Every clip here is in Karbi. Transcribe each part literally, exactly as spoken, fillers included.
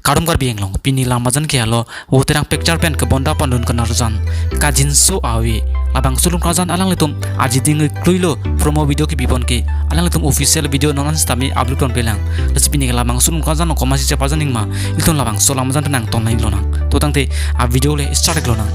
Kardom Karbi Anglong, pini lam ajan ke alo, Voterang Picture pen kebonda pandun kanarjan, Kajinso Ave, labangso longkangjan alanglitum ajiding kluilo promo video kepipon ke, alanglitum official video non an sitame upload ponpelang. Lasi pini ke labangso longkangjan along komatsi chepajan nangma, ilitum labangso lam ajan pen nangtonlai lonang. To tangte a video le start lonang.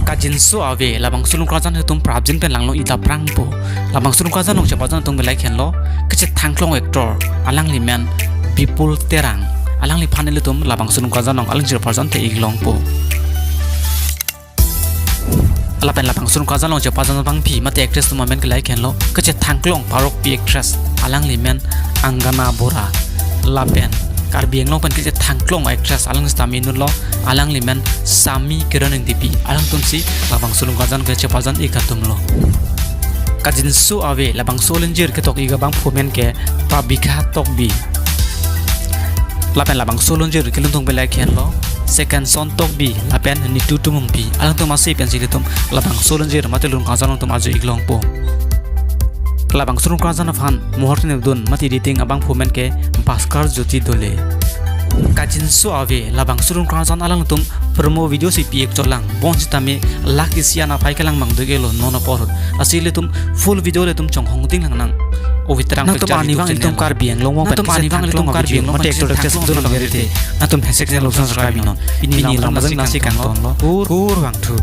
Kajinso Ave, labangso longkangjan ilitum prapjin pen langlo ita prangpo. Labangso longkangjan along chepajan atum belai henlo, kachethangklong actor, alangli men Bipul Terang. Alangliphan ilitum labangso longkangjan along aling chepajan te iklongpo. Lapen labangso longkangjan along chepajan abangpi mate actress atum amen kelai henlo, kachethangklong parokpi actress, alangli men Angana Bora. Lapen Karbi Anglong pen kachethangklong actress alang sitame inutlo, alangli men Sami Kiran Engtipi. Alangtumsi labangso longkangjan kechepajan ik atumlo. Kajinso Ave, labangso alingjir ketok ik abangphu men ke Pabikha Tokbi. Lapen labangso alingjir kelunthung belai henlo, Second Son Tokbi lapen Nitu Tumungpi. Alangtum asi pensi ilitum labangso alingjir mate longkangjan along itum ajo iklongpo. Labangso longkangjan aphan mohor kenepdun mate editing abangphu men ke Bhaskar Jyoti Dole. Kajinso Ave, labangso longkangjan alangtum promo video si pi-ik chotlang, bonsitame lakh isi an aphai kelang abang do iklo non apor ahut. Lasi ilitum full video le itum chonghong ding langnang. O Voterang Picture YouTube channel. Nangtum arnivang ilitum Karbi Anglong along pen kachethangklong video mate actor actress dolo abang rite, nangtum hashtag channel along subscribe non. Pini lam ajan lasi kangtonlo. Kur, kurvangthu.